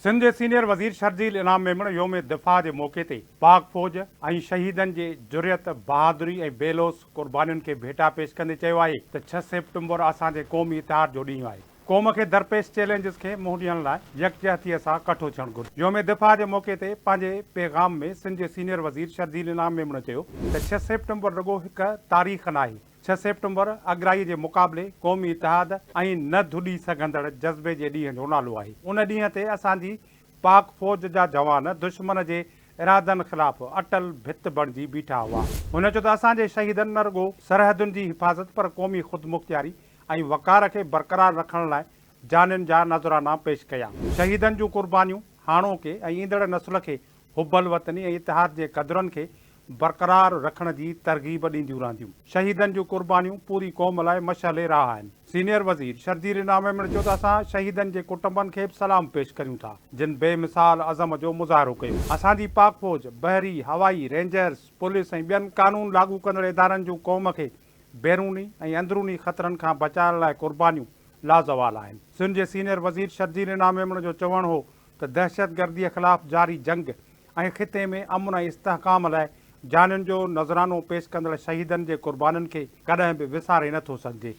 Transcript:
سنڌ جي سينيئر وزير شرجيل انعام ميمڻ يوم دفاع جي موقعي تي پاڪ فوج ۽ شهيدن جي جرئت، بهادري ۽ بي لوث قربانين کي ڀيٽا پيش ڪندي چيو آهي ته ڇهه سيپٽمبر اسان جي قومي اتحاد جو ڏينهن آهي، قوم کي درپيش چئلينجز کي منهن ڏيڻ لاء يڪجهتي سان ڪٺو ٿيڻ گهرجي. يوم دفاع جي موقعي تي پنهنجي پيغام ۾ سنڌ جي سينيئر وزير شرجيل انعام ميمڻ چيو ته ڇهه سيپٽمبر رڳو هڪ تاريخ ناهي، ڇهه سيپٽمبر اڳرائي جي مقابلي، قومي اتحاد ۽ نه ڌڏي سگهندڙ جذبي جي ڏينهن جو نالو آهي. ان ڏينهن تي اسان جي پاڪ فوج جا جوان دشمن جي ارادن خلاف اٽل ڀت بڻجي بيٺا هئا. هن چيو ته اسان جي شهيدن نه رڳو سرحدن جي حفاظت پر قومي خودمختياري ۽ وقار کي برقرار رکڻ لاء جانين جا نذرانا پيش ڪيا. شهيدن جون قربانيون هاڻوڪي ۽ ايندڙ نسل کي حب الوطني ۽ اتحاد جي قدرن کي برقرار رکڻ جي ترغيب ڏينديون رهنديون. شهيدن جون قربانيون پوري قوم لاء مشعل راهه آهن. سينيئر وزير شرجيل انعام ميمڻ چيو ته اسان شهيدن جي ڪٽنبن کي به سلام پيش ڪريون ٿا، جن بي مثال عزم جو مظاهرو ڪيو. اسان جي پاڪ فوج، بحري، هوائي، رينجرز، پوليس ۽ ٻين قانون لاڳو ڪندڙ ادارن جون قوم کي بيروني ۽ اندروني خطرن کان بچائڻ لاء قربانيون لازوال آهن. سنڌ جي سينيئر وزير شرجيل انعام ميمڻ جو چوڻ هو ته دهشتگرديء خلاف جاري جنگ ۽ خطي ۾ امن ۽ استحڪام لاء جانين جو نذرانو پيش ڪندڙ شهيدن جي قربانين کي ڪڏهن به وساري نه ٿو سگهجي.